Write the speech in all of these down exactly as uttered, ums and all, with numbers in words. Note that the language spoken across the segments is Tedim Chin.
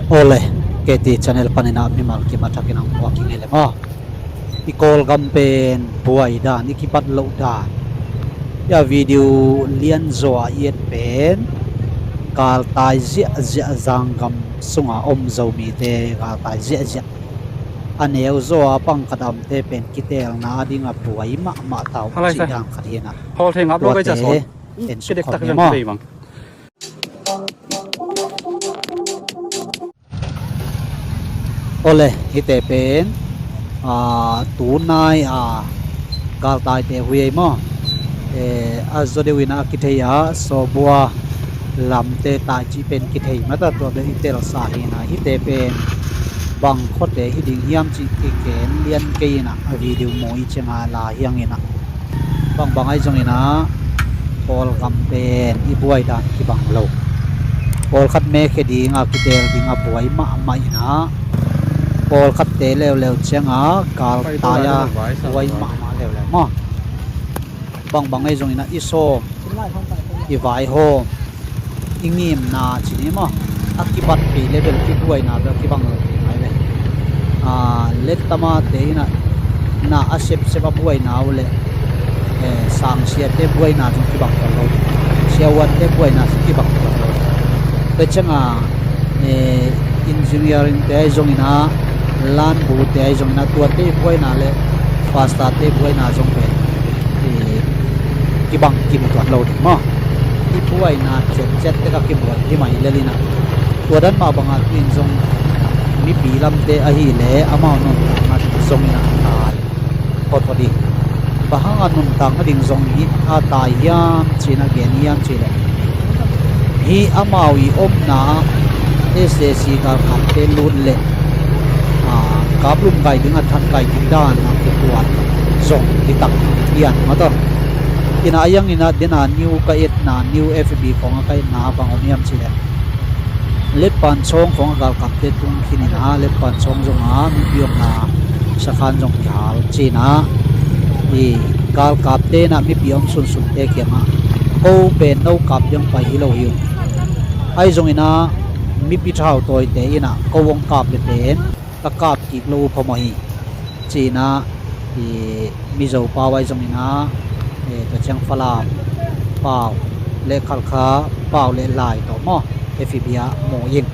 Awle, K T channel panin ah mimal kim a thakin hong muak ing ei le maw. I Kawlgam pen buai dan, i kibat loh dan, i a video lianzaw a i et pen galtai ziahziah, zanggam sunga om Zomite galtai ziahziah. A neu zaw a pang khat a omte pen kiteelna a ding a buai mahmah ta uh cih dan khat hi in ah. Tuate en suk khawm ni maw. Awle, hihte pen, aa, tunai a galtaite hui ei maw. Eh, a zaw deuh in ah a kithei a, Sawbua lamte tai cih pen kithei mata, tua bel i telsa hi in ah, hihte pen bang khuate hi ding hiam cih kigen lian kei in ah, a video mu i ciang a la hiang in ah. Bangbang ahi zongin ah Kawlgam pen i buai dan kibang lo. Pawlkhat mekhia ding a, kiteel ding a buai mahmah in ah, pawlkhatte leuleu ciang a galtai a buai mahmah leuleu maw. Bangbang ahi zongin ah i sawm, i vaihawm, i ngimna ci ni maw, a kibat kei le bel i buaina bel kibang lo ding ai ve. Aa, lettamate in ah na a sepsep a buaina uh le, eh, sangsiate buaina zong kibang kei lo, siavuante buaina zong kibang kei lo. Tua ciang a, eh, engineeringte ahi zongin ah, lanbute ahi zongin ah, tuate buaina le pastorte buaina zong pen, eh, kibang kim tuan lo ding maw. I buaina ciatciat tek a kibuai hi mah hi lel in ah, tua dan mah bang a tu in zong mipi lamte ahih leh amau nuntakna zong in ah tai photphot hi. Bang hang a nuntak nading zong hi a tai hiam ci in ah gen hiam cih leh, hih amau i omna ah S A C galkapte lut leh, aa, kaplum gai ding a that gai ding dan a kituat zong hi tak hi in ah maw. Tua in ah a hiang in ah den a new ka etna, new F B khawng a ka etna bang om hiam cih leh, Letpansawng khawng a galkapte tung khin in ah, Letpansawng zong a mipi omna sakhan zong kihal ci in ah, i galkapte in ah mipi om sunsunte kiangah, ko pen no kap ding pai hi lo hi uh. Ahi zongin ah mipi thautawite in ah ko hong kap le pen ka kap kik lo uh phamawh hi ci in ah, i Mizo pau ahi zongin ah, eh, tua ciang Falam pau le Khalkha pau le Lai tawh maw, F B ah mu ing.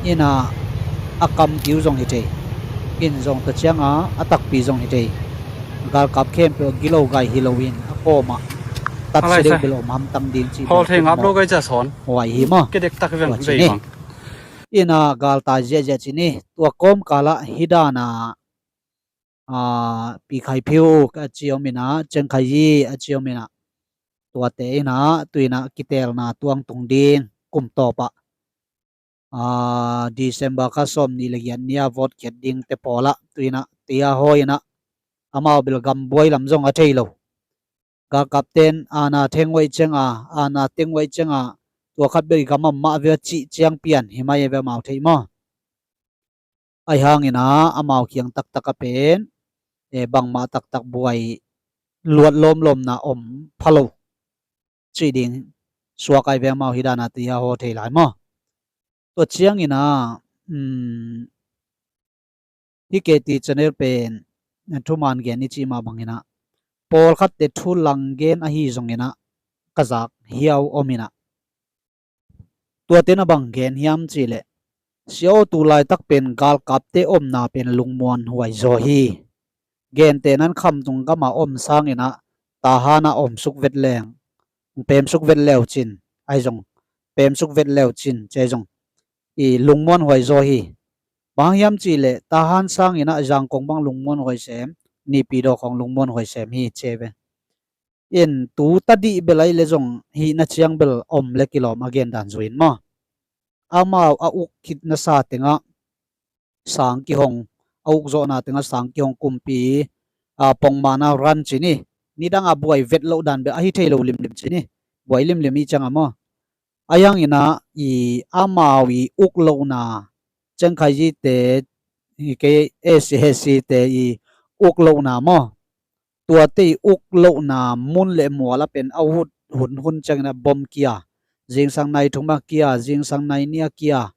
In ah a kampi uh zong hi thei, in zong tua ciang a a takpi zong hi thei. Galkap khempeuh a gilo gai hi lo in a kawmah tatsia deuh bel om hamtang ding cih bel huai hi maw. In ah galtai ziahziah ci ni. Tua kawmkal ah hih dan a, aa, Pi Khai Phiu a ci om in ah, Ceng Khai Yi a ci om in ah, tuate in ah tu in ah kiteelna tuang tung ding kum tawp ah, aa, December kha sawm nih le giat ni a vote khiat dingte pawl ah tu in ah tia hawi in ah amau bel gambuai lam zong a thei lo. Galkapten aana theng uaih ciang a, aana teng uaih ciang a, tua khat bel i gam a mah ve a cih ciang pian hi mai ve amau thei maw. Ahi hangin ah amau kiang taktak a pen, eh, bangmah taktak buai luat lawmlawmna om pha lo cih ding suak ai ve amau hih dan a tia haw thei lai maw. Tua ciangin ah, um, hih K T channel pen thuman gen i cih mah bangin ah pawlkhatte thu lang gen ahi zongin ah ka zak hiau om in ah, tuate na bang gen hiam cih leh, siaw tu laitak pen galkapte omna pen lungmuan huai zaw hi. Gentehna in Khamtung gam a om sangin ah Tahan ah om suk vet leng, pem suk vet leu cin, ahi zong pem suk vet leu cin ci ahi zong i lungmuan huai zaw hi. Bang hiam cih leh Tahan sangin ah Zangkong bang lungmuan huai sem, Naypyidaw khawng lungmuan huai sem hi ci ve. In tu tadih bel ahi le zong hih na ciang bel om le kilawm a gen dan zui in maw. Amau a uk khit nasa tengah sang kihong, a uk zawhna tengah sang kihong kumpi, a, pongmana ran ci ni. Nidang a buai vet loh dan bel ahi thei lo limlim ci ni. Buai limlim i ciang a maw. Ahi hangin ah i amau i uk lohna, Ceng Khai Yi te, i kei S A C te i uk lohna maw. Tuate i uk lohna mun le mual a pen a hut hun hun ciangin ah bom kia, zingsang nai thum a kia, zingsang nai nih a kia,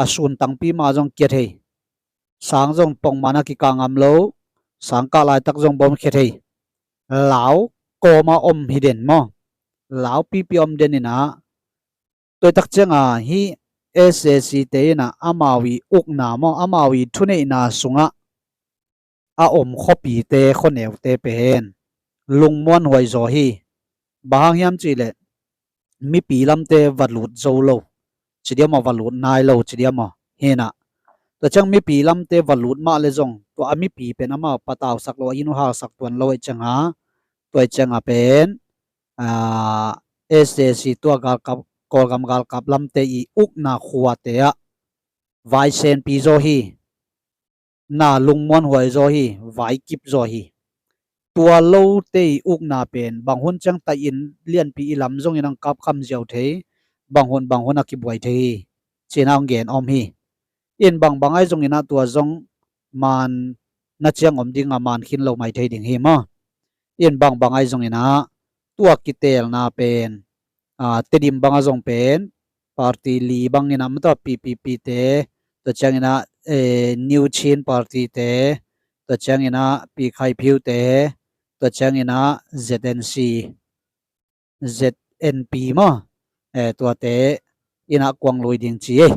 a sun tangpi mah zong kia thei. Sang zong pongman a kikah ngam lo, sang kah laitak zong bawm khia thei. Lau kawma om hi den maw? Lau pipi om den inah, tuaitak cianga hih S A C te inah amau i ukna maw, amau i thuneihna sungah a om khuapite, khuaneute pen lungmuanhuai zaw hi. Bang hang hiam cihleh mipi lamte va lut zo lo ci dia maw, va lut nai lo ci dia maw? Hinah, tua ciang mipi lamte va lut mah le zong tua a mipi pen amau patausak lo, a inn uh halsak tuan lo ahih cianga, tua ahih cianga pen S A C tua galkap, Kawlgam galkap lamte i ukna khuate ah vai senpi zaw hi. Na lungmuanhuai zaw hi, vaikip zaw hi. Tua lote i ukna pen bang hun ciang tai-in lianpi i lam zongin ang kapkham ziau thei, bang hun bang hun a kibuai thei hi. Cina ang gen om hi. In bangbang ahi zonginah tua zong man na ciang om dinga man khin lo mai thei ding hi maw? In bangbang ahi zonginah tua kitelna pen, a, Tedim banga zong pen party li banginah, mata P P P te, tua cianginah, eh, New Chin Party te, tua cianginah Pi Khai Phiu te, tua cianginah Z N C, Z N P maw, eh, tuate inah kuang lui ding ci ei.